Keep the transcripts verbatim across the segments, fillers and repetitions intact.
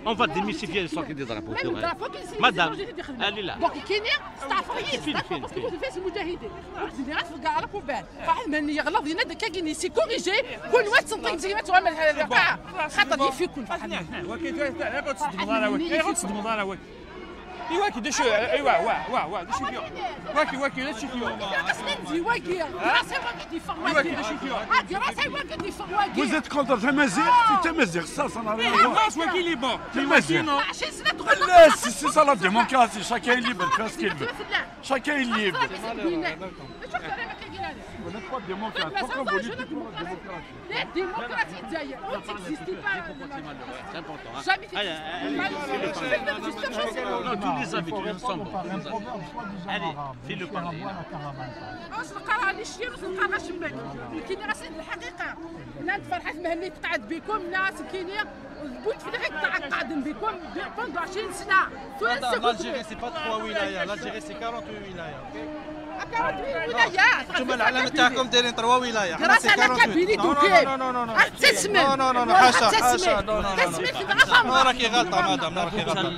On va démystifier l'histoire des drapeaux, c'est vrai. Madame, allez là. Donc, كاينين استعفوا لي. Parce que vous devez se مجاهدين. Donc, c'est des على كوبان. فاحنا من يغلط هنا دكا كاين يسي كوريجي. كل واحد تنطيق زي ما تغمل هذا. خاطر يفيكم. ولكن لا تصدموا ضرا ولكن. لا تصدموا ضرا ولكن. ايوا كي دشو ايوا وا وا وا دشو فيو. واكي واكي دشو فيو. Vous êtes contre Tamazight? C'est Tamazight, ça, ça n'a rien à voir. Tamazight. لا، c'est ça la démocratie, chacun est libre de faire ce qu'il veut. Chacun est libre. Vous n'êtes pas démocrate. Pourquoi vous dites que la démocratie? La démocratie, ça y est, on n'existe pas. C'est malheureux, c'est important, hein. Jamais. Allez, allez, allez, allez, allez. Non, tous les amis, tous ensemble, tous ensemble. Allez, fais le parler, là. واش نقرا لي الشير وش نقرا شمال؟ كاين غير سيد الحقيقه. لا، انت فرحات مهني تقعد بكم ناس كاينين. بوت في دقيقه تقعد بكم. بوندو عشرين سنه. L'Algérie, c'est pas trois wilayas. L'Algérie, c'est quarante-huit wilayas, ok? Quarante-huit wilayas. انتم العلامه تاعكم دايرين trois wilayas. حنا c'est quarante-huit. Non, non, non, non, non. تسمن. Non, non, non, non, حاشا، حاشا. Non, non, non, non. تسمن في الغفر. راكي غالطه مدام، راكي غالطه.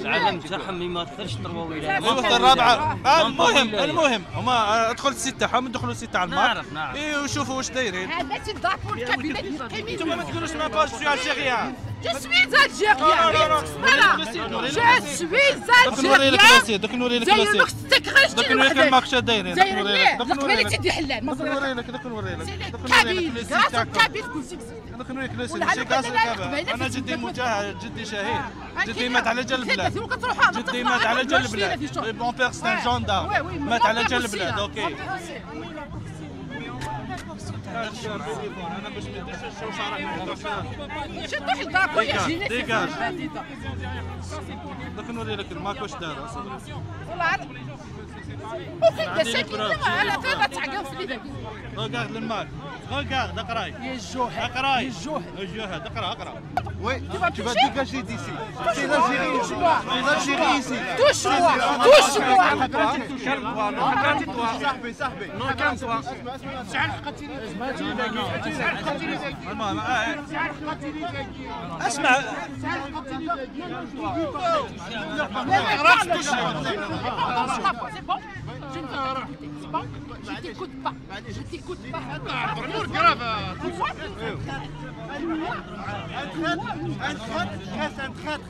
العلم تاعهم ما يمثلش trois wilayas. يمثل رابعه. المهم، المهم هما، آه، ادخل السيت تاعهم، ندخلوا السيت تاع المار. نعرف، نعرف. اي، وشوفوا واش دايرين. هذا سي الدارفور الكابينه. انتم ما تقولوش ما باش سي الجيريا. Je suis algérien. Voilà. Je suis algérien. دوك نوري لك راسي، دوك نوري لك راسي. دوك نوري لك الماكشة دايرين، دوك نوري لك، دوك نوري لك. تدي حلال، ما دوك نوري لك، دوك نوري لك. دوك نوري لك لي سيت تاعكم. دوك نوري لك لي سيت، شي كاس الكابة. انا جدي مجاهد، جدي شهيد. جدي مات على جال البلاد. جدي مات على جال البلاد. Mon père, c'est un gendarme. مات على جال البلاد، اوكي. شي طيح الدار خويا، جيني. Dégage. دوك نوري لك الماك واش دار اصاحبي. والله عاد. وكي عندي دسك، البراف. انا فين غتعقل في لي داك؟ Regarde le mal. Regarde، اقراي. يا الجوهر. اقراي. يا الجوهر. الجوهر، اقرا، اقرا. Oui, tu vas dégager d'ici. C'est l'Algérie ici. C'est l'Algérie ici. Touche-moi, touche-moi. Calme-toi, non, calme-toi. صاحبي، صاحبي. Non, calme-toi. اسمع. C'est bon. Je ne veux pas t'écouter. C'est bon. Je t'écoute pas. Je t'écoute pas. Pourquoi tu fais ça? Pourquoi tu fais ça? Un traître, un traître reste un traître.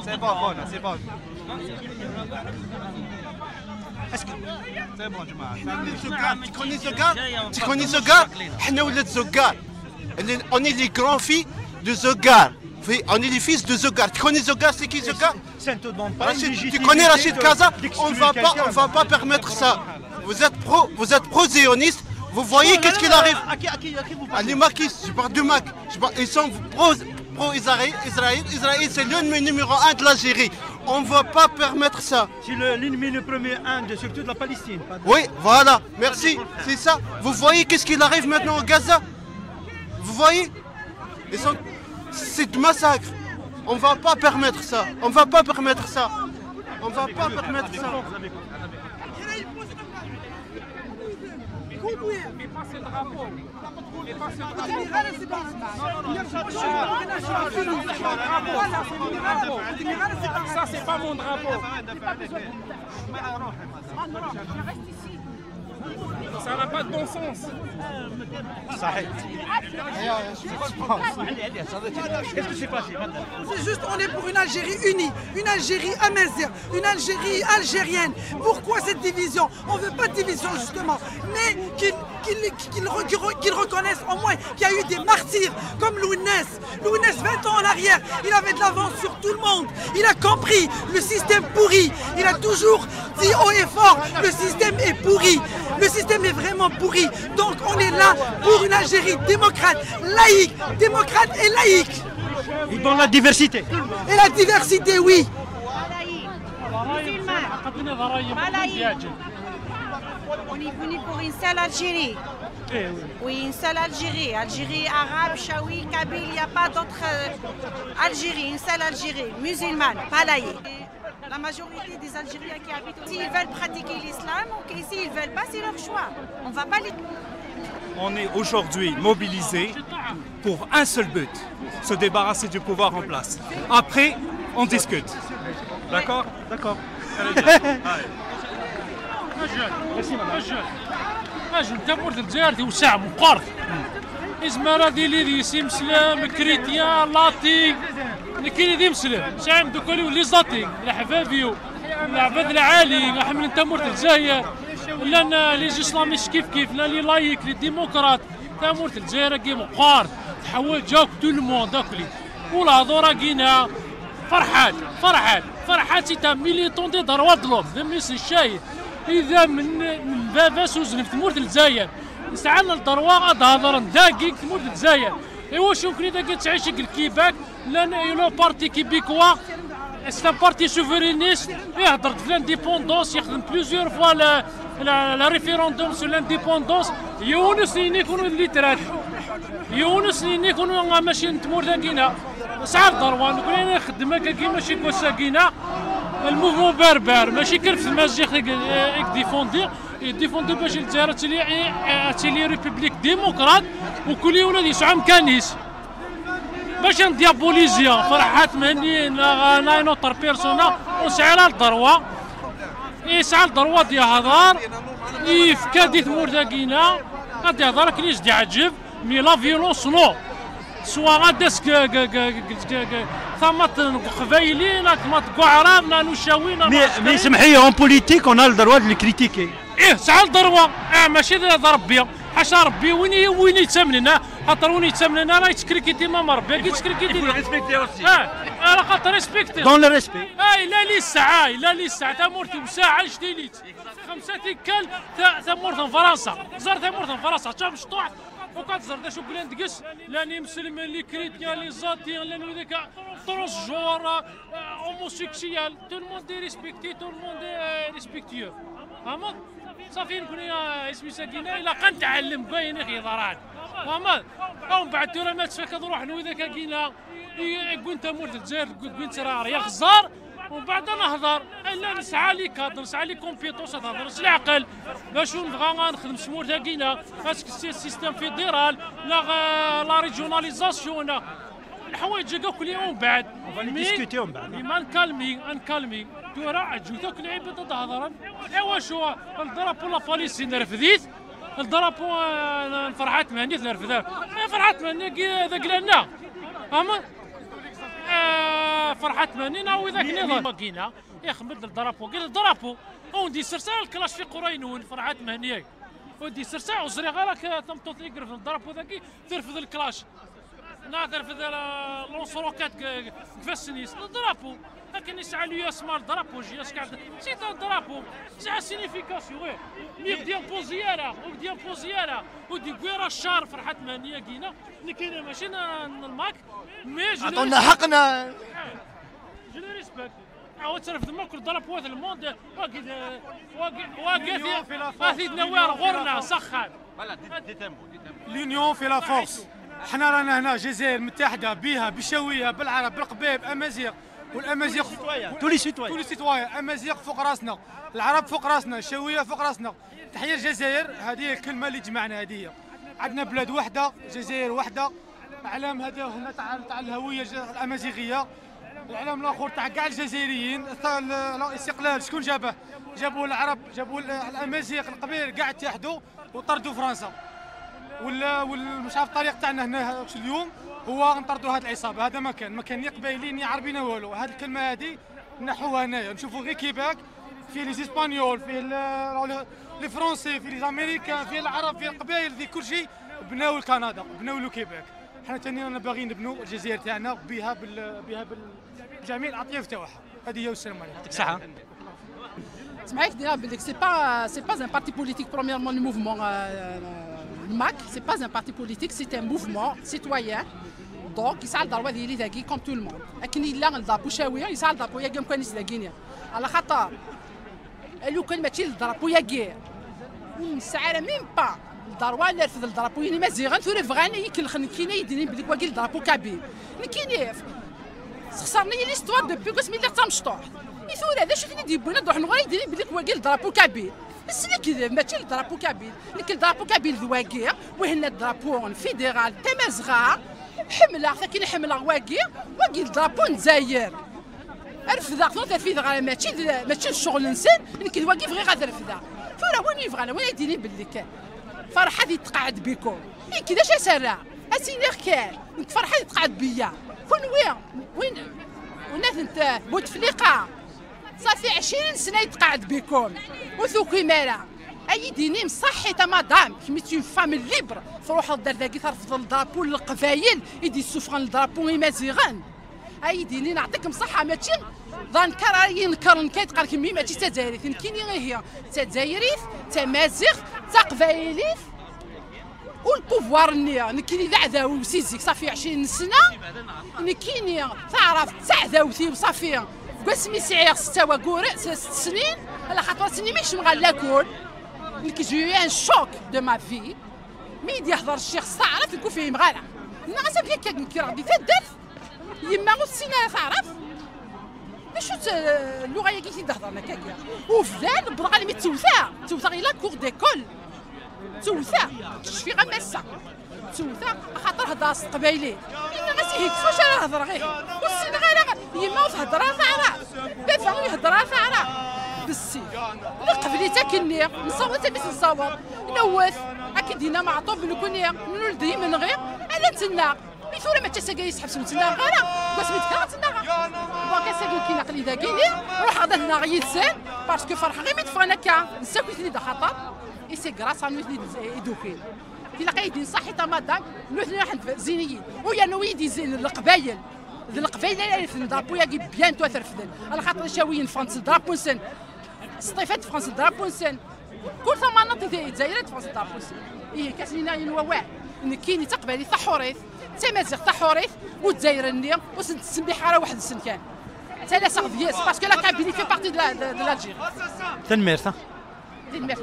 C'est bon, voilà, c'est bon. Est-ce que c'est bon, جماعة؟ Tu connais Zougars? Tu connais Zougars? حنا ولاد زوقار. On est les grands-fils de Zougars. On est les fils de Zougars. Tu connais Zougars? C'est qui Zougars? Rachid, tu connais Rachid Kaza? On va pas, on va pas permettre ça. Vous êtes pro, vous êtes pro-zioniste. Vous voyez qu'est-ce qu'il arrive? Les Makis, je parle du Mak. Ils sont pro, pro-Israël. Israël, Israël, c'est l'ennemi numéro un de l'Algérie. On va pas permettre ça. C'est l'ennemi le premier un de surtout de la Palestine. Oui, voilà. Merci. C'est ça. Vous voyez qu'est-ce qu'il arrive maintenant au Gaza? Vous voyez? Ils sont, c'est de massacre. On va pas permettre ça. On va pas permettre ça. On va pas permettre ça. Ça, c'est pas mon drapeau. Ça n'a pas de bon sens. صحيح. Qu'est-ce qui s'est passé maintenant? C'est juste, on est pour une Algérie unie, une Algérie amazigh, une Algérie algérienne. Pourquoi cette division? On veut pas de division, justement, mais qu'ils qu'ils reconnaissent au moins qu'il y a eu des martyrs comme Lounès. Lounès, vingt ans en arrière, il avait de l'avance sur tout le monde. Il a compris le système pourri. Il a toujours dit haut et fort, le système est pourri. Le système est vraiment pourri. Donc on est là pour une Algérie démocrate, laïque, démocrate et laïque. Et dans la diversité. Et la diversité, oui. Musulman, pas laïque. On est venu pour une seule Algérie. Oui, une seule Algérie. Algérie arabe, chaoui, kabyle, il n'y a pas d'autre, euh, Algérie, une seule Algérie, musulmane, pas laïque. La majorité des Algériens qui habitent, s'ils veulent pratiquer l'islam, ok, s'ils veulent pas, c'est leur choix. On va pas les... On est aujourd'hui mobilisés pour un seul but, se débarrasser du pouvoir en place. Après, on discute. D'accord ? D'accord. Ajel tamurt n Lezzayer tewseɛ meqqert. Izmer ad yili deg-s imeslem, krityan, lati. Nekkini d imeslem. Sɛiɣ imeddukal-iw les athées, leḥbab-iw, leɛbad lɛali, ḥemmlen tamurt n Lezzayer. Llan les islamistes kif kif, llan les laïcs, les démocrates. Tamurt n Lezzayer-agi meqqert, teḥwaǧ akk tout le monde, akk les. U lehdur-agi-na, Ferḥat, Ferḥat, Ferḥat, c'est un militant des droits de l'homme, d mmi-s n ccahid. Idammen n baba-s uznen f tmurt n Lezzayer. Sɛan lderwa ad hedren dagi deg tmurt n Lezzayer. Iwacu nekni dagi nettɛici deg Lkibak, llan le parti québécois, c'est un parti souverainiste, ihedder-d f l'indépendance, yexdem plusieurs fois le, le, le référendum sur l'indépendance. Yiwen ur s-yenni kunwi d les traîtres. Yiwen ur s-yenni kunwi mačči n tmurt-agi-na. Sɛa lderwa, nekni nxeddem akkagi mačči deg wass-agi-na. Le mouvement berbère, mačči kan f tmaziɣt i i défendiɣ, i défendiɣ bac Lezzayer ad tili, ad tili république démocrate, u kul yiwen ad yesɛu amkan-is. Bac ad ndiaboliziɣ Ferḥat Mhenni neɣ neɣ une autre personne, ur nesɛi ara lderwa. Yesɛa lderwa ad yehder, yefka di tmurt-agi-na, ad yehder akken i s-d-yeɛǧeb, mais la violence non. Soit ad as tamaṭ n uqbayli, neɣ tamaṭ n uɛrab, neɣ n ucawi, neɣ Mais, mais semḥ-iyi, en politique, on a le droit de le critiquer. Ih, tesɛa lderwa. Ah, mačči d, d Rebbi. Ḥaca Rebbi, win i, win yettamnen, ah, xaṭer win yettamnen ara yettkrikiṭi, ma Rebbi, agi yettkrikiṭi. Il faut le respecter aussi. Ah, ala xaṭer respecter. Dans le respect. Ah, yella li ssaɛa, yella li ssaɛa, tamurt tewseɛ, annect-ilat. Xemsa tikkal, ta-, tamurt n Fransa. Ẓer tamurt n Fransa, d tamecṭuḥt. Ukan tẓer d acu yellan deg-s. Llan imselmen, les chrétiens, les athées, llan wid akka, transgenres, euh, homosexuels. Tout le monde est respecté, tout le monde est respectueux. Fehmeḍ? Ṣafi, nekni, ah, isem-is agina, ilaq ad nɛellem deg wayen i ɣ-yeḍran. Fehmeḍ? Umbeɛd tura ma ttfak ad ruḥen widak agina, i, i wwin tamurt n Lezzayer, wwin-tt ɣer yixẓar, umbeɛd ad nehḍer. Llan nesɛa les cadres, nesɛa les compétences, ad nehḍer s leɛqel. D acu nebɣa ad nexdem s tmurt-agi-na, est-ce que c'est système fédéral, neɣ, euh, la régionalisation, neɣ leḥwayeǧ-agi akk-nni umbeɛd. On va les discuter umbeɛd. Mais ad nkalmi, ad nkalmi. Tura, ǧǧut akk lɛibad ad hedren. Iwacu, le drapeau n la Palestine nerfed-it, le drapeau, euh, n Ferḥat Mhenni nerfed-it. Eh, Ferḥat Mhenni-agi d agla-nneɣ. Fehmeḍ? Eh, Ferḥat Mhenni neɣ widak nniḍen. Wagi-na, ixmed le drapeau-agi, le drapeau. Ur d-yessers ara lklac tiqura-inu n Ferḥat Mhenni. Ur d-yessers ara, ur ẓriɣ ara k-, tameṭṭut i irefden le drapeau dagi, terfed lklac. Neɣ terfed, euh, lance-roquette deg, deg ifassen-is. Le drapeau. Akken yesɛa l'U S M le drapeau, J S quatre. C'est un drapeau. Yesɛa signification, oui. Mais ur d-impozi ara, ur d-impozi ara. Ur d-yewwi ara ccar Ferḥat Mhenni-agi-na. Nekkini mačči n, n lmak. Mais je le respecte. Je le respecte. Awa, ttreff d makul drapeau d lmond, wagi d, wagi, wagi ad t-nawi ar ɣur-neɣ s axxam. L'union fait la force. حنا رانا هنا جزائر متحدة بها، بالشاوية، بالعرب، بالقبايل، بالأمازيغ، والأمازيغ tous les citoyens. Tous les citoyens. أمازيغ فوق راسنا، العرب فوق راسنا، الشاوية فوق راسنا. تحية الجزائر، هذه الكلمة اللي جمعنا، هذه هي. عندنا بلاد وحدة، جزائر وحدة. علم هذا هنا تاع، تاع الهوية الج-، الأمازيغية. العلم الآخر تاع كاع الجزائريين، تاع ال-، الاستقلال، شكون جابه؟ جابوه العرب، جابوه ال-، الأمازيغ، القبائل كاع اتحدوا وطردوا فرنسا. وال-، وال-، مش عارف الطريق تاعنا هنا اليوم هو نطردوا هذه العصابة. هذا ما كان، ما كان ني قبايلي ني عربي ني والو. هذه الكلمة هذه نحوها هنايا، نشوفوا غير كيباك، فيه les Espagnols، فيه ال-، les Français، فيه les Américains، فيه العرب، فيه القبايل، فيه كل شيء. بناو الكندا، بناو لو كيباك. حنا تاني رانا باغيين نبنوا الجزائر تاعنا بها بال-، بها بال-، بجميع الأطياف تاعها. هذه هي، والسلام عليكم. يعطيك الصحة. اسمح لي نقول لك، c'est pas, c'est pas un parti politique. Premièrement, le mouvement, euh, le MAK, c'est pas un parti politique, c'est un mouvement citoyen. Donc يسعى الدار هذه اللي ذاكي comme tout le monde. لكن إلا الدرابو شاوية، يسعى الدرابو يا كم كان يسلاقيني. على خاطر لو كان ماشي الدرابو يا كي ونسعى même pas الدار ولا في الدرابو، يعني ما زيغان ثوري فغاني يكلخ نكينا يدني بلي كواكي الدرابو كابيل. نكيني Texṣer-iyi l'histoire depuis asmi lliɣ d tamecṭuḥt. I tura, d acu i ten-id-yewwin ad ruḥen ɣur-i, ad d-inin belli wagi le drapeau kabyle? Slikdeb, mačči le drapeau kabyle. Nekk le drapeau kabyle d wagi, wihin le drapeau n fédéral Tamazɣa. Ḥemmleɣ-t akken i ḥemmleɣ wagi, wagi le drapeau n Dzayer. Refdeɣ-t ur terfid ɣer, mačči d, mačči d ccɣel-nsen, nekk d wagi bɣiɣ ad refdeɣ. Tura win yebɣan, win ay d-yinin belli kan Ferḥat yetqeɛɛed bikum. Nekk d acu as-rreɣ? Ad s-iniɣ kan, nekk Ferḥat yetqeɛɛed biyya. Kunwi, win, winat n t-, Butefliqa, ṣafi ɛecrin sna yetqeɛɛed bikum. Ur tukim ara. Ad yi-d-inim ṣaḥit a madame, kemm tu une femme libre, truḥeḍ-d ar dagi terfdeḍ le drapeau n Leqbayel i d-yessufɣen le drapeau imaziɣen. Ad yi-d-inin aɛṭikem ṣaḥa, mačči d ankar ara yi-nekkren kan, tqal kemmi mačči d tazzayrit, nekkini ihi d tazzayrit, d tamaziɣt, d taqbaylit. U le pouvoir-nni, nekkini d aɛdaw-iw si zik, ṣafi ɛecrin sna, nekkini taɛrabt d taɛdawt-iw, ṣafi deg wasmi sɛiɣ setta waggur, s-, sett snin, ala xaṭer ad tennim ikcem ɣer lakul. Nekk j'ai eu un choc de ma vie, mi yi-d-yehder ccix s taɛrabt, nekk ur fhimeɣ ara. Nniɣ-as amek akka nekreɣ di taddart, yemma ur tessin ara taɛrabt. D acu-tt, eh, lluɣa-yagi i t-id-hedren akkagi? Ufdan, wwḍeɣ almi ttewteɣ, ttewteɣ i la cour d'école. Ttewteɣ, ur cfiɣ am ass-a. Ttewteɣ, axaṭer heddreɣ s teqbaylit. Yenna-as ihi, kif wacu ara hedreɣ ihi? Ur ssineɣ ara, yemma ur thedder ara taɛrabt, baba ur ihedder ara taɛrabt. Bessif. Neqbel-itt akkenni, nessaweḍ-itt amek nessaweḍ. Newwet, akken d-yenna Meɛṭub nekkni, nuled d imenɣi, ala ntennaɣ. I tura mačči ass-agi i sḥebsen ur ttnaɣeɣ ara, deg wasmi d-kkreɣ ttnaɣeɣ. Donc ass-agi nekkini aql-i dagini, ruḥeɣ ad naɣeɣ yid-sen, parce que ferḥeɣ imi d-ffɣen akka, nessaki-ten-id axaṭer, et c'est grâce à nutni i d-ukin. Tilaq ad yi-d-in ṣaḥit a madame, nutni ruḥen zin-iyi-d, u yerna wi yi-d-izin d Leqbayel, d Leqbayel ara irefden drapeau-yagi bientôt ad t-refden, alaxaṭer icawiyen ffɣen s drapeau-nsen, Sṭifat ffɣen s drapeau-nsen. Kul tamanaṭ i Lezzayer ad ffɣen s drapeau-nsen. Ihi, kas-nini yiwen wawal. Nekkini d taqbaylit taḥurit, d tamaziɣt taḥurit, u Lezzayer-nni ur sen-tettsemmiḥ ara weḥd-sen kan. Ttalaseɣ deg-s, parce que la Kabylie fait partie de la, de, de l'Algérie. Tanemmirt, ha? Tanemmirt.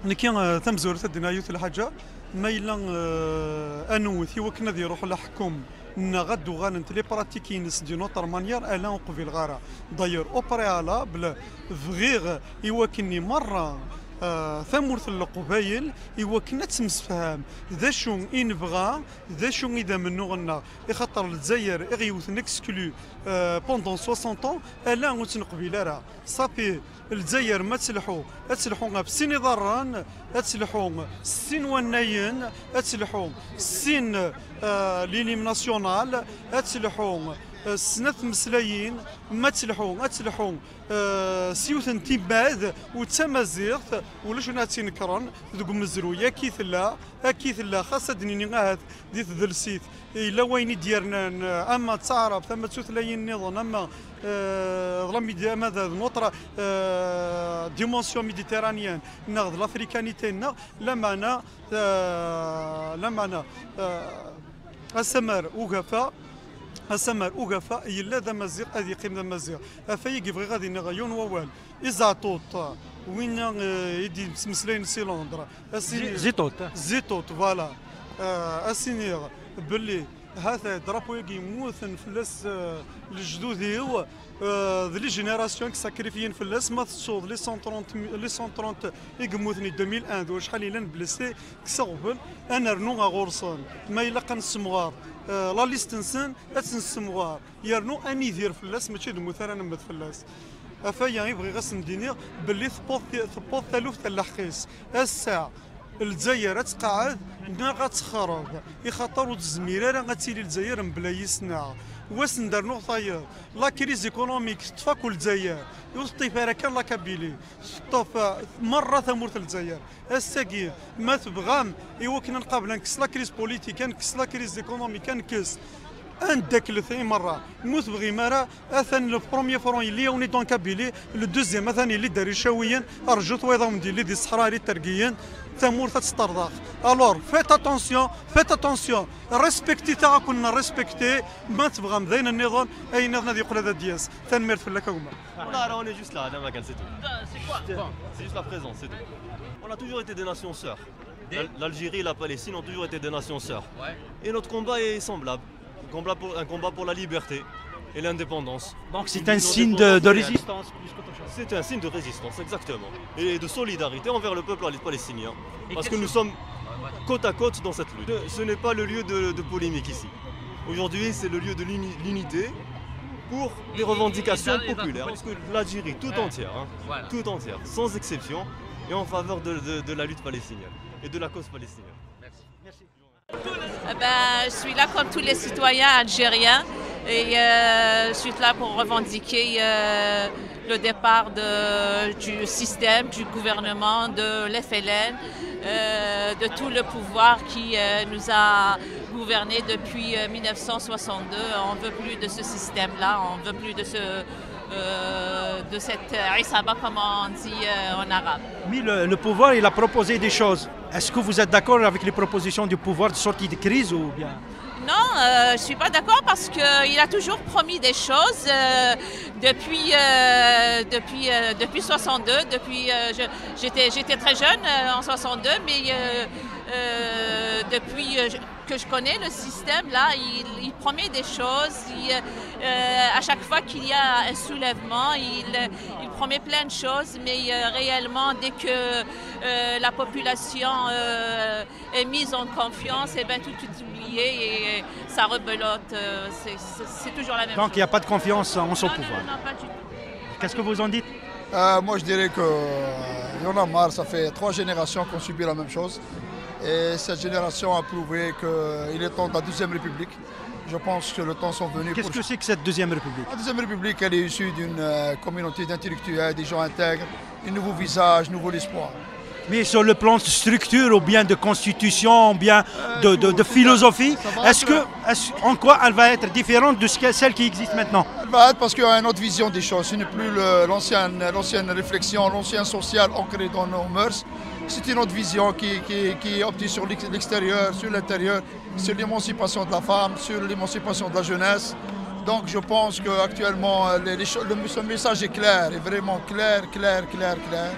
Nekki, eh, tamezwarut ad d-iniɣ yiwet lḥaǧa, ma yella, eh, ad newwet i wakken ad iruḥ leḥkem neɣ ad d-uɣalent les pratiques-ines d'une autre manière, ala ur qbileɣ ara. D'ailleurs, au préalable, bɣiɣ i wakken i merra, eh, tamurt n Leqbayel, i wakken ad temsefham d acu i nebɣa, d acu i d amennuɣ-nneɣ. Ixaṭer Lezzayer i ɣ-yewten exclu, eh, pendant soixante ans, ala ur tt-neqbil ara. Ṣafi, Lezzayer ma telḥu, ad telḥu ɣef sin iḍarren, ad telḥu s sin wannayen, ad telḥu s sin, eh, l'hymne national, ad telḥu, eh, s snat tmeslayin, ma telḥu, ad telḥu, eh, s yiwet n timmad u d tamaziɣt, ulac win ad tt-inekren deg umezruy. Akka i tella, akka i tella, xas ad d-nini ahat di tdelsit, yella wayen i d-yernan, ama d taɛrabt, ama d tutlayin nniḍen, ama, eh, d la Médi-, ama d, d notre, eh, dimension méditerranéenne, neɣ d l'africanité, neɣ, lameɛna, eh, lameɛna, eh, asamar ugafa, asamar ugafa yella d amaziɣ, ad yeqqim d amaziɣ. Ɣef wayagi bɣiɣ ad iniɣ yiwen wawal. Izeɛṭuṭ, winna, eh, i d-yettmeslayen si Londres. Ass-ini Zi-, Ziṭuṭ. Ziṭuṭ, voilà. Eh, ad s-iniɣ belli hata drapeau-agi mmuten fell-as, eh, lejdud-iw, eh, d les générations i yessakrifyen fell-as, ma tettuḍ les cent trente, les cent trente i yemmuten i deux mille un, d wacḥal yellan blessés, kkes aɣbel, ad nernu ɣer ɣur-sen. Ma ilaq ad nessemɣer, eh, la liste-nsen, ad tt-nessemɣer. Yernu ad nidir fell-as, mačči d lmut ara nemmet fell-as. Ɣef waya i bɣiɣ ad sen-d-iniɣ belli tewweḍ ti-, tewweḍ taluft ar lḥeqq-is. Ass-a, Lezzayer ad tqeɛɛed neɣ ad texreb, ixaṭer ur tezmir ara ad tili Lezzayer mebla yis-neɣ. Wa sen-d-rnuɣ tayeḍ, la crise économique teṭṭef akk Lezzayer, ur teṭṭif ara kan la Kabylie, teṭṭef, eh, merra tamurt n Lezzayer. Ass-agi, ma tebɣam, i wakken ad nqabel, ad nekkes la crise politique, ad nekkes la crise économique, ad nekkes, ad neddaklet i merra. Ma ur tebɣim ara, atan le premier front yelli, on est en Kabylie, le deuxième atan yelli-d ar Icawiyen, rjut wayeḍ ad wen-d-yelli di ṣṣeḥra ar Itergiyen, tamurt ad teṭṭerḍeq. Alors, faites attention, faites attention, respectez-aɣ akken nrespekti, ma tebɣam d ayen nniḍen, ayen nniḍen ad yeqqel ad d-yas. Tanemmirt fell-ak a gma. On a, on est juste là, Adam Akal, c'est tout. C'est juste la présence, c'est tout. On a toujours été des nations sœurs. L'Al-, l'Algérie et la Palestine ont toujours été des nations sœurs. Ouais. Et notre combat est semblable. Combat pour, un combat pour la liberté et l'indépendance. Donc c'est Une un union signe des de, de populaires. Résistance plus qu'autre chose. C'est un signe de résistance, exactement. Et de solidarité envers le peuple palestinien. Parce que nous sommes côte à côte dans cette lutte. Ce n'est pas le lieu de, de polémique ici. Aujourd'hui, c'est le lieu de l'uni- l'unité pour des revendications populaires. Parce que l'Algérie tout entière, hein, tout entière, sans exception, est en faveur de, de- de la lutte palestinienne et de la cause palestinienne. Eh ben, je suis là comme tous les citoyens algériens et euh, je suis là pour revendiquer euh, le départ de- du système, du gouvernement, de l'F L N, euh, de tout le pouvoir qui euh, nous a gouverné depuis euh, mille neuf cent soixante-deux. On ne veut plus de ce système-là, on ne veut plus de ce euh, de cette euh, isaba, comme on dit euh, en arabe. Mais le, le pouvoir, il a proposé des choses. Est-ce que vous êtes d'accord avec les propositions du pouvoir de sortie de crise ou bien Non, euh, je suis pas d'accord parce qu'il a toujours promis des choses euh, depuis, euh, depuis, euh, depuis soixante-deux. Depuis, euh, je- j'étais, j'étais très jeune euh, en soixante-deux, mais euh, euh, depuis euh, je- que je connais le système, là, il, il promet des choses. Il, euh, à chaque fois qu'il y a un soulèvement, il, il promet plein de choses, mais euh, réellement, dès que euh, la population euh, est mise en confiance, et ben, tout est oublié et ça rebelote. Euh, c'est- c'est c'est toujours la même Donc il n'y a chose. Pas de confiance en son Non, non, pouvoir. Non, non, pas du tout. Qu'est-ce que vous en dites? Euh, moi, je dirais que euh, il y en a marre. Ça fait trois générations qu'on subit la même chose. Et cette génération a prouvé qu'il est temps de la Deuxième République. Je pense que le temps sont venus. Qu'est-ce pour- Que c'est que cette Deuxième République? La Deuxième République, elle est issue d'une euh, communauté d'intellectuels, des gens intègres, un nouveau visage, nouveau espoir. Mais sur le plan de structure ou bien de constitution ou bien de, de- de philosophie, est-ce que, est-ce- en quoi elle va être différente de ce que- celle qui existe maintenant? Elle va être parce qu'il y a une autre vision des choses. Ce n'est plus le- l'ancienne, l'ancienne réflexion, l'ancien social ancré dans nos mœurs. C'est une autre vision qui, qui, qui est optée sur l'ex- l'extérieur, sur l'intérieur, sur l'émancipation de la femme, sur l'émancipation de la jeunesse. Donc je pense qu'actuellement, euh, les, les cho- le, ce message est clair, est vraiment clair, clair, clair, clair.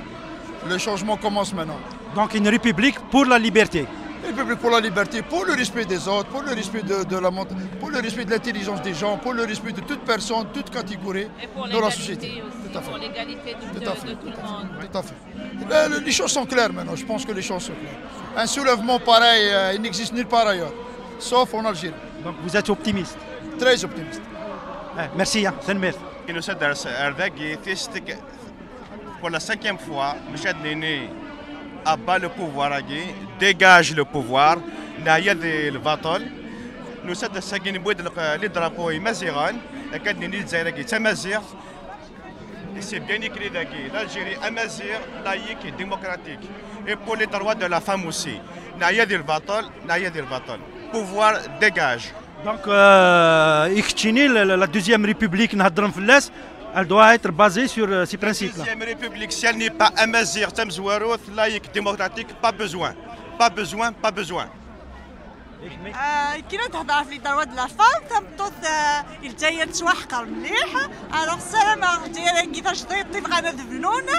Le changement commence maintenant. Donc une république pour la liberté. Une république pour la liberté, pour le respect des autres, pour le respect de, de la mont- pour le respect de l'intelligence des gens, pour le respect de toute personne, toute catégorie Et pour dans la l'égalité société. Aussi, Tout à fait. Pour l'égalité de, Tout à de- fait. de tout le monde. Tout à fait. Le- le- les choses sont claires maintenant. Je pense que les choses sont claires. Un soulèvement pareil, euh, il n'existe nulle part ailleurs, sauf en Algérie. Donc vous êtes optimiste. Très optimiste. Eh, merci, hein. C'est le maire. Nusa-d ar dagi tistek pour la cinquième fois, maca ad nini à bas le pouvoir-agi, dégage le pouvoir, neɛya di lbaṭel. Nusa-d ass-agi newwi-d le- les drapeaux imaziɣen, akka ad nini Lezzayer-agi d tamaziɣt. Et c'est bien écrit dagi, l'Algérie amaziɣ, laïque et démocratique. Et pour les droits de la femme aussi. Neɛya di lbaṭel, neɛya di lbaṭel. Pouvoir dégage. Donc euh, i keččini, la, la- la deuxième république نهضرم فلاس, elle doit être basée sur euh, ces principes-là. Deuxième République, si elle n'est pas amaziɣt, tamezwarut, laïque, démocratique, pas besoin. Pas besoin, pas besoin. Euh, كي نهضر في les droits de la femme, tameṭṭut euh, Lezzayer tettwaḥqer mliḥ. Alors ssarameɣ Lezzayer-agi tajdiṭ i bɣan ad bnun,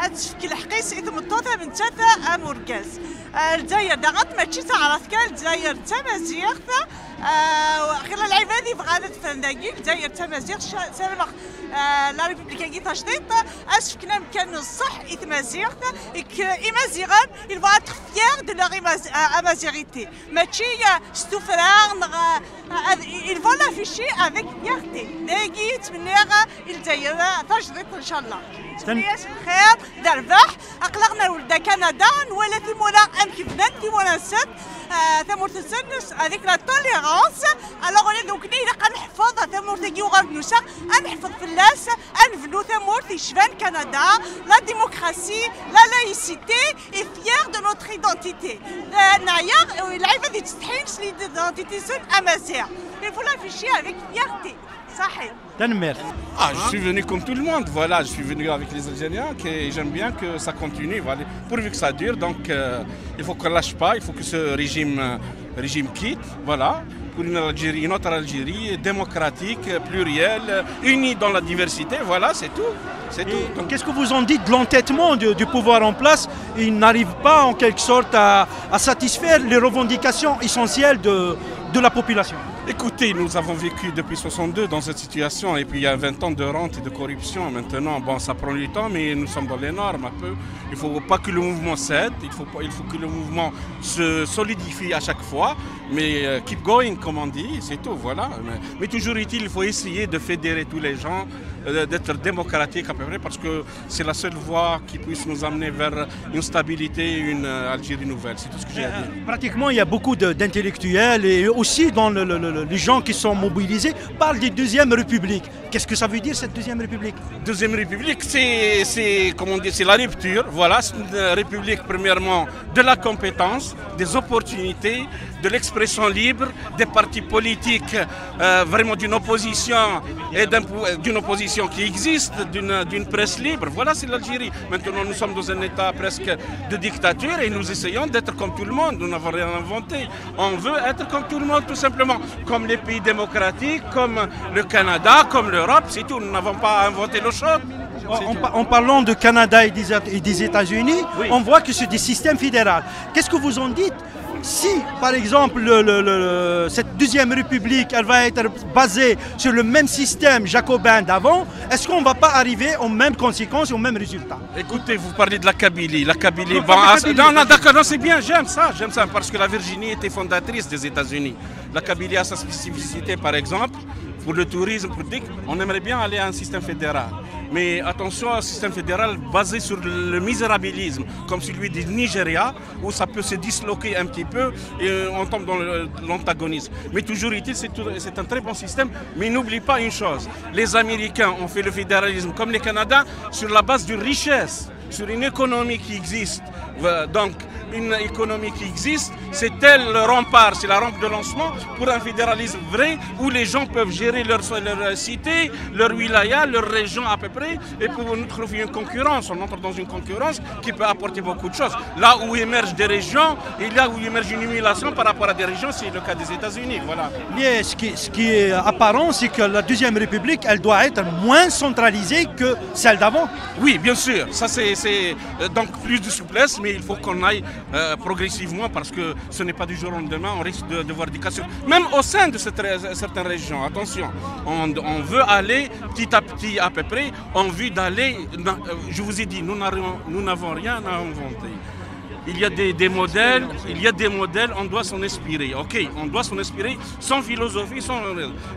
ad tefk lḥeqq-is i tmeṭṭut am nettat am urgaz. Euh, Lezzayer daɣen mačči d taɛrabt kan, Lezzayer d tamaziɣt. Euh, xilla lɛibad i bɣan ad ffren dagi, Lezzayer d tamaziɣt, ca- ssarameɣ euh, la République-agi tajdiṭ ad s-fken amkan n ṣṣeḥ i tmaziɣt, et que Imaziɣen, ils vont être fiers de leur imaz- euh, amaziɣité. Mačči euh, s tuffra neɣ euh, ad- ils vont l'afficher avec fierté. Dagi ttmenniɣ i Lezzayer tajdiṭ, ncallah. Ttmenniɣ-as lxir d rrbeḥ. Aql-aɣ nerwel-d ar Kanada, nwala timura amek bnan timura-nsen, euh, tamurt-nsen avec la tolérance. Alors ula d nekkni ilaq ad neḥfeḍ tamurt-agi uɣur d-nusa, ad neḥfeḍ fell-as, ad nebnu tamurt yecban Kanada, la démocratie, la laïcité, et fiers de notre identité. Euh, neɛya, euh, lɛibad yettsetḥin s l'identité-nsen amaziɣ. Il faut l'afficher avec fierté. Saḥit. Tanemmirt. Ah, je suis venu comme tout le monde, voilà, je suis venu avec les Algériens, que j'aime bien que ça continue, voilà, pourvu que ça dure, donc euh, il faut qu'on lâche pas, il faut que ce régime, euh, régime quitte, voilà, pour une Algérie, une autre Algérie démocratique, plurielle, unie dans la diversité, voilà, c'est tout, c'est tout. Et qu'est-ce que vous en dites de l'entêtement de- du pouvoir en place? Il n'arrive pas en quelque sorte à, à satisfaire les revendications essentielles de, de la population. Écoutez, nous avons vécu depuis soixante-deux dans cette situation et puis il y a vingt ans de rente et de corruption. Maintenant, bon, ça prend du temps, mais nous sommes dans les normes un peu. Il ne faut pas que le mouvement cède, il faut, pas- il faut que le mouvement se solidifie à chaque fois, mais euh, keep going, comme on dit, c'est tout, voilà. Mais, mais toujours est-il, il faut essayer de fédérer tous les gens, euh, d'être démocratique à peu près, parce que c'est la seule voie qui puisse nous amener vers une stabilité, une euh, Algérie nouvelle. C'est tout ce que j'ai à dire. Pratiquement, il y a beaucoup de- d'intellectuels et aussi dans le- le- le- le- les gens qui sont mobilisés parlent de deuxième république. Qu'est-ce que ça veut dire cette deuxième république? Deuxième République, c'est, c'est, comment dire, c'est la rupture. Voilà, c'est une République, premièrement, de la compétence, des opportunités, de l'expression libre, des partis politiques euh, vraiment d'une opposition et d'un pou- d'une opposition qui existe, d'une d'une presse libre. Voilà, c'est l'Algérie. Maintenant, nous sommes dans un état presque de dictature et nous essayons d'être comme tout le monde. Nous n'avons rien inventé. On veut être comme tout le monde, tout simplement. Comme les pays démocratiques, comme le Canada, comme l'Europe, c'est tout. Nous n'avons pas inventé l'eau chaude. En, en pa- en parlant de Canada et des, et des États-Unis, Oui. On voit que c'est des systèmes fédéraux. Qu'est-ce que vous en dites si, par exemple, le- le- le- le- cette deuxième république, elle va être basée sur le même système jacobin d'avant, est-ce qu'on ne va pas arriver aux mêmes conséquences, aux mêmes résultats? Écoutez, vous parlez de la Kabylie. La Kabylie, Non, bon, pas de ah, Kabylie, non, pas non, de- d'accord, non, c'est bien, j'aime ça, j'aime ça, parce que la Virginie était fondatrice des États-Unis. La Kabylie a sa spécificité, par exemple, pour le tourisme, pour dire, on aimerait bien aller à un système fédéral. Mais attention à un système fédéral basé sur le misérabilisme, comme celui du Nigeria, où ça peut se disloquer un petit peu et euh, on tombe dans le- l'antagonisme. Mais toujours est-il, c'est tout- c'est un très bon système. Mais n'oublie pas une chose, les Américains ont fait le fédéralisme comme les Canadiens sur la base d'une richesse, sur une économie qui existe. Euh, Donc, une économie qui existe, c'est elle le rempart, c'est la rampe de lancement pour un fédéralisme vrai où les gens peuvent gérer leur, leur cité, leur wilaya, leur région à peu près, et pour nous trouver une concurrence. On entre dans une concurrence qui peut apporter beaucoup de choses. Là où émergent des régions, et là où émerge une humiliation par rapport à des régions, c'est le cas des États-Unis. Voilà. Mais ce qui, ce qui est apparent, c'est que la Deuxième République, elle doit être moins centralisée que celle d'avant. Oui, bien sûr, ça c'est c'est, euh, donc plus de souplesse, mais il faut qu'on aille euh, progressivement parce que ce n'est pas du jour au lendemain, on risque de, de voir des cassures. Même au sein de cette ré- certaines régions, attention, on, on veut aller petit à petit à peu près en vue d'aller, dans- euh, je vous ai dit, nous n'arrivons- nous n'avons rien à inventer. Il y a des, des modèles, il y a des modèles, on doit s'en inspirer, ok, on doit s'en inspirer sans philosophie, sans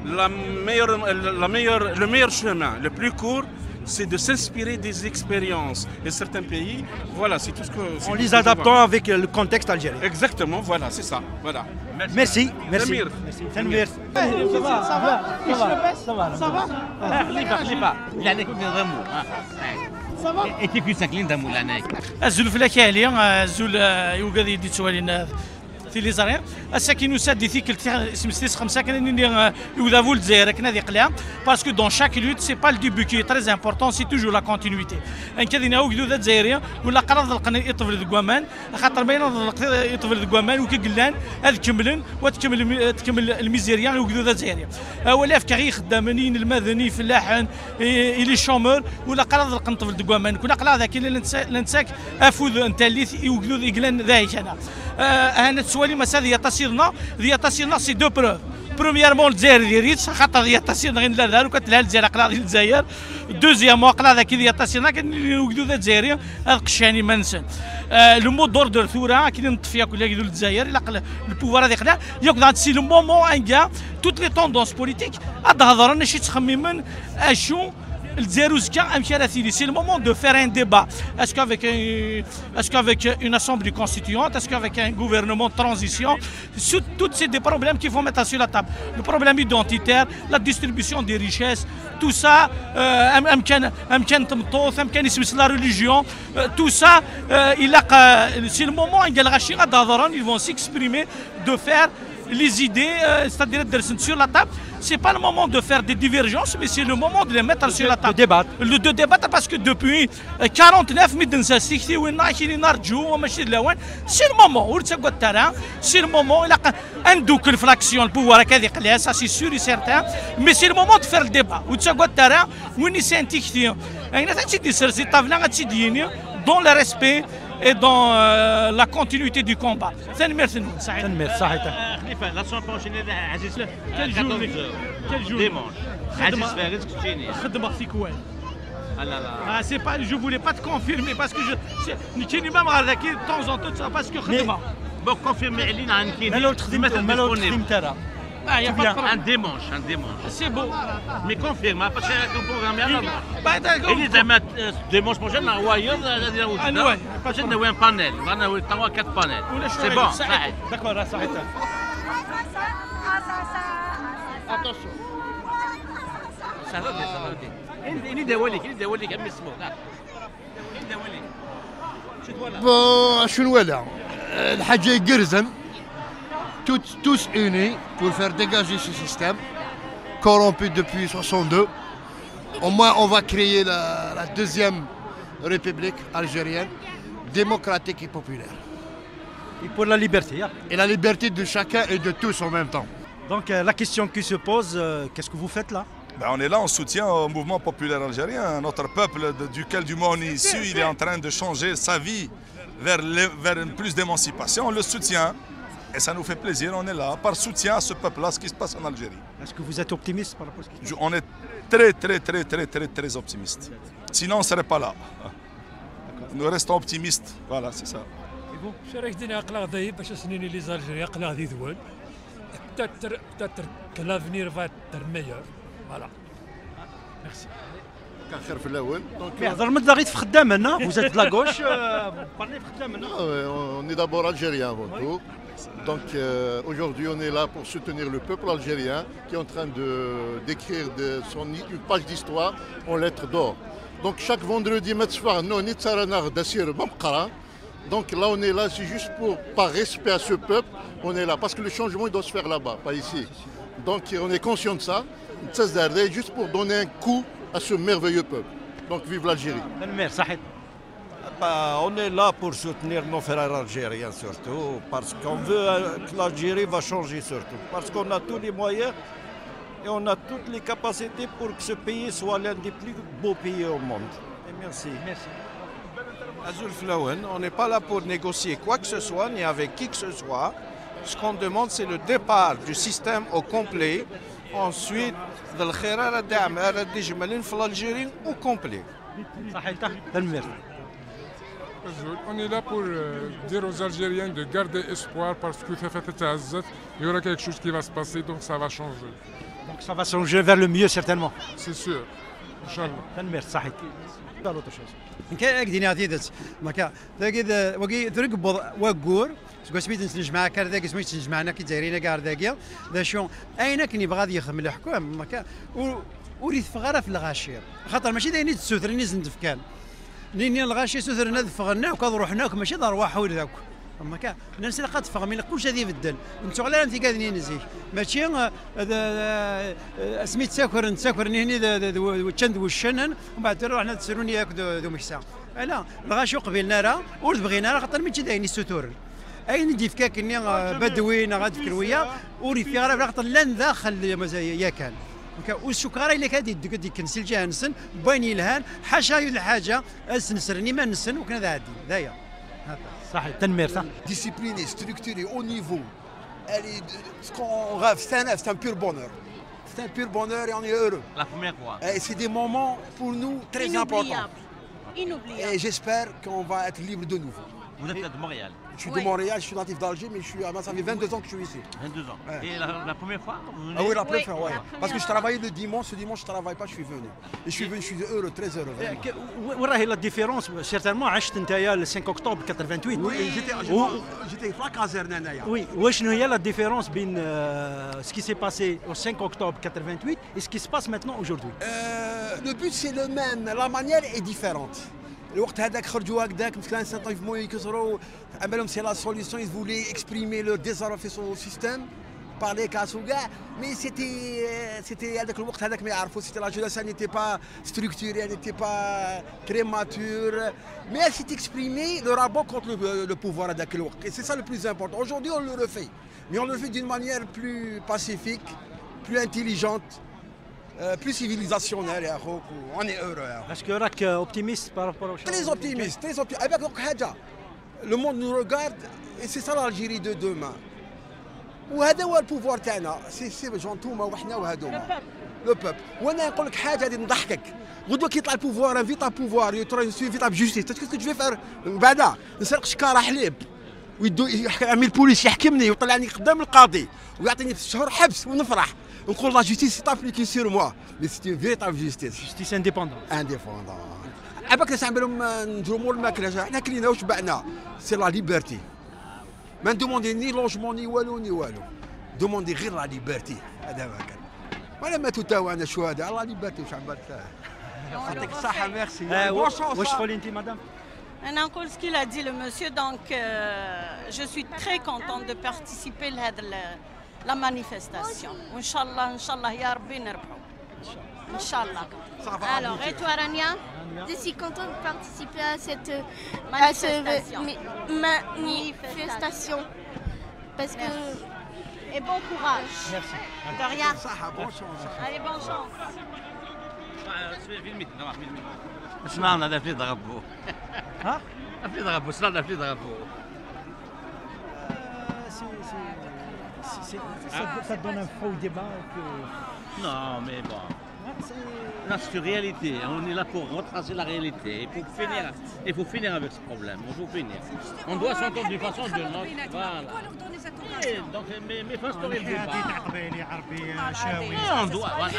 la meilleure, la meilleure, le meilleur chemin, le plus court, c'est de s'inspirer des expériences de certains pays. Voilà, c'est tout ce que. En les adaptant avec le contexte algérien. Exactement, voilà, c'est ça. Voilà. Merci, merci. Samir. Merci. Samir. Ça va, ça va, ça va. خليفه خليفه لعنيك نضمو. Ça va. ايتي في ساكلين دمو لعنيك. Azul fell-ak a Ɛli, azul eh, i wigad i d-yettwalin eh, tiliẓri. Ass-agi nusa-d di tikkelt tis xemsa kan ad nini eh, i udabu n Lezzayer akken ad iqleɛ. Parce que dans chaque lutte, c'est pas le début qui est très important, c'est toujours la continuité. Nekk ad iniɣ ugdud azzayri, ur ilaq ara ad ḍelqen iṭbel deg waman, axaṭer ma yella ad ḍelqen iṭbel deg waman, wi k-yellan ad kemmlen, wa tkemmel, tkemmel lmizirya i ugdud azzayri. Awal i fkiɣ i yixeddamen, i yinelmaden, i yifellaḥen, i, i les chômeurs, ur ilaq ara ad ḍelqen ṭṭbel deg waman. Ur ilaq ara ad akin la nettak afud n tallit i ugdud i yellan dahi kan. Ah, ahat tettwalim ass-a di aṭas iḍna, di aṭas iḍna c'est deux preuves. Premièrement, Lezzayer diri-tt, axaṭer di aṭas iḍna i nella da, lukan telha Lezzayer, aql-aɣ di Lezzayer. Deuxièmement, aql-aɣ daki di aṭas iḍna, akken ugdud azzayri ad qecɛen iman-nsen. Ah, le mot d'ordre tura, akken i neṭṭef yakk agdud n Lezzayer, ilaq le pouvoir ad iqleɛ, yakk daɣen c'est le moment anga toutes les tendances politiques ad d-hedren acu i ttxemmimen, acu Lezzayer uzekka amek ara tili. C'est le moment de faire un débat. Est-ce qu'avec un- est-ce qu'avec une assemblée constituante, est-ce qu'avec un gouvernement de transition, sur- toutes ces des problèmes qu'il faut mettre sur la table. Le problème identitaire, la distribution des richesses, tout ça, euh, am- amkan amkan n tmeṭṭut, amkan isem-is la religion, euh, tout ça, euh, il a, c'est le moment, ils vont s'exprimer, de faire les idées, euh, c'est-à-dire sur la table. C'est pas le moment de faire des divergences, mais c'est le moment de les mettre sur la table. De débattre. Le, de débattre parce que depuis euh, quarante-neuf mi d-nsa s tiktiwin-nneɣ akini nerǧu, mačči d lawan. C'est le moment, ur ttagadet ara. C'est le moment, ilaq ad ndukkel f l'action, le pouvoir akka d iqlas, ça c'est sûr et certain. Mais c'est le moment de faire le débat. Ur ttagadet ara, win yesɛan tikti, ayen ad tt-id-isers di ṭṭabla, ad tt-id-yini dans le respect Et dans euh, la continuité du combat. Tanemmirt-nwen, Saïd. Tanemmirt, Saïd. Khalifa, la semaine prochaine, Aziz, Quel jour, quel jour? Dimanche. Aziz Faris, Kouchini. خدمة في كوال. Ah là là. Ah, c'est pas, je voulais pas te confirmer parce que je, c'est- نجيني même على ذاك de temps en temps, ça, parce que خدمة. Bon, confirmez, Eline, Ankini. مالا ولد خدمتو مالا ولد خدمتو راه Ah, y a pas de problème. Un dimanche, un dimanche. C'est beau. Mais confirme, hein, parce que le programme est à l'avance. Bah, d'accord. Eline, demain, euh, dimanche prochain, on va y aller, on va y aller. Ah, ouais, pas de Parce que nous avons un panel, on a trois ou quatre panels. C'est bon, ça aide. داكور راه صحيت. Attention. Ça va bien, ça va bien. Eline, Eline, Eline, Eline, Eline, Eline, Eline, Eline, Bon, شنو ولا؟ الحاجة يقرزن. Tous, tous unis pour faire dégager ce système corrompu depuis soixante-deux. Au moins, on va créer la, la deuxième république algérienne, démocratique et populaire. Et pour la liberté. Hein. Et la liberté de chacun et de tous en même temps. Donc euh, la question qui se pose, euh, qu'est-ce que vous faites là? Ben, on est là en soutien au mouvement populaire algérien. Notre peuple, de- duquel du moment on est issu, il est en train de changer sa vie vers, les- vers une plus d'émancipation. On le soutient. Et ça nous fait plaisir, on est là, par soutien à ce peuple-là, ce qui se passe en Algérie. Est-ce que vous êtes optimiste par rapport à ce qui se Je- on est très, très, très, très, très, très optimiste. Sinon, on ne serait pas là. Nous restons optimistes. Voilà, c'est ça. Cherek din aql-aɣ dayi bac ad s-nini les Algériens aql-aɣ did-wen. Peut-être, peut-être que l'avenir va être meilleur. Voilà. Merci. كان خير في الاول. Donc Mais هضر من داغي في خدامنا. Vous êtes de la gauche, euh, vous parlez في خدامنا. Ah ouais, on est d'abord algérien avant tout. Donc euh, aujourd'hui on est là pour soutenir le peuple algérien qui est en train de d'écrire de son une page d'histoire en lettres d'or. Donc chaque vendredi متصبح نوني تسارنا غدا سير بمقرا. Donc là on est là, c'est juste pour par respect à ce peuple, on est là parce que le changement il doit se faire là-bas, pas ici. Donc on est conscient de ça. C'est juste pour donner un coup à ce merveilleux peuple. Donc vive l'Algérie. Tanemmirt, صحيت. Bah, on est là pour soutenir nos frères algériens surtout, parce qu'on veut euh, que l'Algérie va changer surtout, parce qu'on a tous les moyens et on a toutes les capacités pour que ce pays soit l'un des plus beaux pays au monde. Et merci. Azul fell-awen, on n'est pas là pour négocier quoi que ce soit, ni avec qui que ce soit. Ce qu'on demande, c'est le départ du système au complet. Ensuite, d lxir ara d-iɛem- ara d-ijemlen f l'Algérie au complet. صحيت. Tanemmirt. Azul, on est là pour euh, dire aux Algériens de garder espoir parce que tafat tettɛezzat, il y aura quelque chose qui va se passer, donc ça va changer. Donc ça va changer vers le mieux certainement. C'est sûr. Inch'Allah. Tanemmirt, صحيت. Nekk ad k-d-iniɣ tidet. Maka, dagi d, wagi, tura yewweḍ waggur, seg wasmi i d-nesnejmaɛ akka ar dagi, seg wasmi i d-snejmaɛen akk Izzayriyen-agi ar dagi, d acu, ayen akken yebɣa ad yexdem leḥkem, maka, ur, ur iteffeɣ ara f lɣaci. Axaṭer mačči d ayen i d-ssutren i sen-d-fkan. Nini lɣaci sutren ad ffɣen akk, ad ruḥen akk, mačči d arwaḥ ur d akk. Maka, nnan s ilaq ad teffɣem, ilaq kullec ad ibeddel. Ur nettuɣal ara am tigadnin n zik. Mačči, eh, d, eh, asmi ttakren, ttakren ihni d, d, d, d, ččan d wuccanen, umbeɛd tura ruḥen ad srun yakk d, d umeksa. Ala, lɣaci ur qbilen ara, ur d-bɣin ara, xaṭer mačči d ayen i ssuturen. Ayen i d-yefka akkenni, eh, Badwi neɣ ad d-fken wiyaḍ, ur yeffiɣ ara, xaṭer llan daxel, mazal yakan. Maka, ur cukkeɣ ara ilak ad yeddu, ad yekken si lǧiha-nsen, n wayen yelhan, ḥaca lḥaǧa, ad snesren iman-nsen, wakken ad ɛeddin. D aya. صحيت, tanemmirt. Disciplinée, structurée, au niveau. Elle est, ce qu'on rêve, c'est un rêve, c'est un pur bonheur. C'est un pur bonheur et on est heureux. La première fois. Et c'est des moments pour nous très importants. Inoubliable. Inoubliable. Et j'espère qu'on va être libre de nouveau. Vous êtes de Montréal. Je suis de Montréal, je suis natif d'Alger, mais je suis, ah, ça fait vingt-deux ans que je suis ici. Vingt-deux ans. Ouais. Et la, la première fois, vous venez Ah oui, la première Oui, fois, ouais. la première Parce que je fois. Travaillais le dimanche, ce dimanche je travaille pas, je suis venu. Et je suis venu, je suis heureux, très heureux, vraiment. وين راهي la différence? Certainement عشت نتايا le cinq octobre quatre-vingt-huit. Oui, j'étais, و- j'étais في la caserne هنايا. Oui, وشنو هي la différence بين euh, ce qui s'est passé au cinq octobre quatre-vingt-huit et ce qui se passe maintenant aujourd'hui? Euh, le but c'est le même, la manière est différente. الوقت هذاك خرجوا هكذاك مسكين سانتون يفهموا يكسروا عملهم c'est la solution, ils voulaient exprimer leur désarroi face au système par les كاس وكاع. Mais c'était, euh, c'était هذاك الوقت هذاك ما يعرفوا, c'était la jeunesse, elle n'était pas structurée, elle n'était pas très mature. Mais elle s'est exprimée, le rapport contre le, le pouvoir هذاك الوقت. Et c'est ça le plus important. Aujourd'hui, on le refait. Mais on le fait d'une manière plus pacifique, plus intelligente, euh, plus civilisationnelle. يا خوك, on est heureux. يا خوك. Est-ce que راك optimiste par rapport aux choses? Très optimiste, très optimiste. Avec donc حاجة. Le monde nous regarde et c'est ça l'Algérie de demain. وهذا هو le pouvoir تاعنا، c'est c'est les gens نتوما وحنا وهذوما. Le peuple. وانا نقول لك حاجه غادي نضحكك. غدوه كي يطلع le pouvoir، un véritable pouvoir، يطلع un véritable justice، qu'est-ce que je vais faire؟ من بعد نسرق شكاره حليب، ويدو يحكي عمي البوليس يحكمني ويطلعني قدام القاضي ويعطيني ست شهور حبس ونفرح، ونقول la justice est appliquée sur moi. Mais c'est une véritable justice. Justice indépendante. Indépendante. عباك ناس عمالهم نجرو مول الماكله، حنا كلينا وشبعنا. C'est la liberté. ما ندوموندي ni logement ni والو ni والو. دوموندي غير la liberté. هذا ما كان. ولا ماتوا تاوانا شهداء، la liberté. واش عملت؟ يعطيك الصحه، merci. آه، Bonne chance. واش تقولي انت مدام؟ انا نقول ce qu'il a dit le monsieur, donc euh, je suis très contente de participer لهذا ال- la manifestation. وان شاء الله، ان شاء الله يا ربي نربحوا. ان شاء الله. Alors, et toi, Rania? Je suis contente de participer à cette, à ce Manifestation. Mi- manifestation. Parce que... Et bon courage. Merci. De rien. صحة، bonne chance. Allez, bonne chance. اسمعنا، لا في ضربوا. ها؟ لا في ضربوا، اسمعنا، لا في ضربوا. C'est- c'est- c'est- c'est- ça, ça donne un faux débat que... Non, mais bon. Là, c'est une réalité. On est là pour retracer la réalité. Il faut finir, il faut finir avec ce problème. Il faut finir. On doit s'entendre d'une façon ou d'une autre. Voilà. Et donc, mais, mais face au débat. On doit, voilà,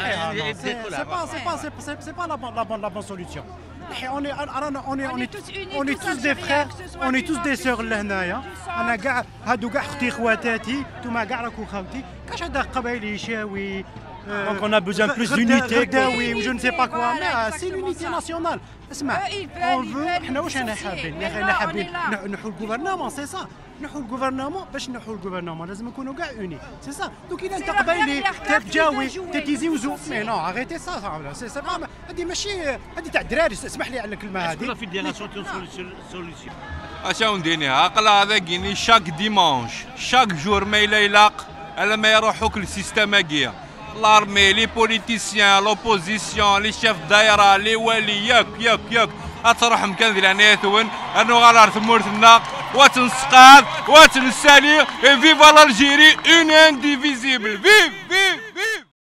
c'est pas, c'est pas, c'est pas, c'est pas la bonne, la bonne, la bonne solution. On est, on est, on est, on est tous des frères, on est tous des sœurs لهنايا. انا كاع هادو كاع اختي خواتاتي، نتوما كاع راكم خاوتي. كاش هذا قبايلي يشاوي؟ Donc on a besoin plus d'unité. غداوي و je ne sais pas quoi. Mais c'est l'unité nationale. اسمع، on veut، حنا واش رانا حابين؟ حنا حابين نح- نحو le gouvernement، c'est ça. نحو le gouvernement، باش نحو le gouvernement لازم نكونوا كاع unis، c'est ça. Donc الا انت قبايلي، انت بجاوي، انت تيزي وزو، mais non, arrêtez ça. C'est pas، هذه ماشي، هذه تاع الدراري، اسمح لي على الكلمه هذه. La fédération est une solution. اش نديني؟ عقل هذا كيني chaque dimanche، chaque jour ما الا يلاق، الا ما يروحوك le système هاكيا. L'armée، les politiciens، l'opposition، les chefs دايره، les والي، ياك ياك ياك. اتروح مكان ذي العناية ثون، انو غالار ثمورتنا، واتنسقاد، واتنسالي، et vive l'Algérie une indivisible. Vive, vive.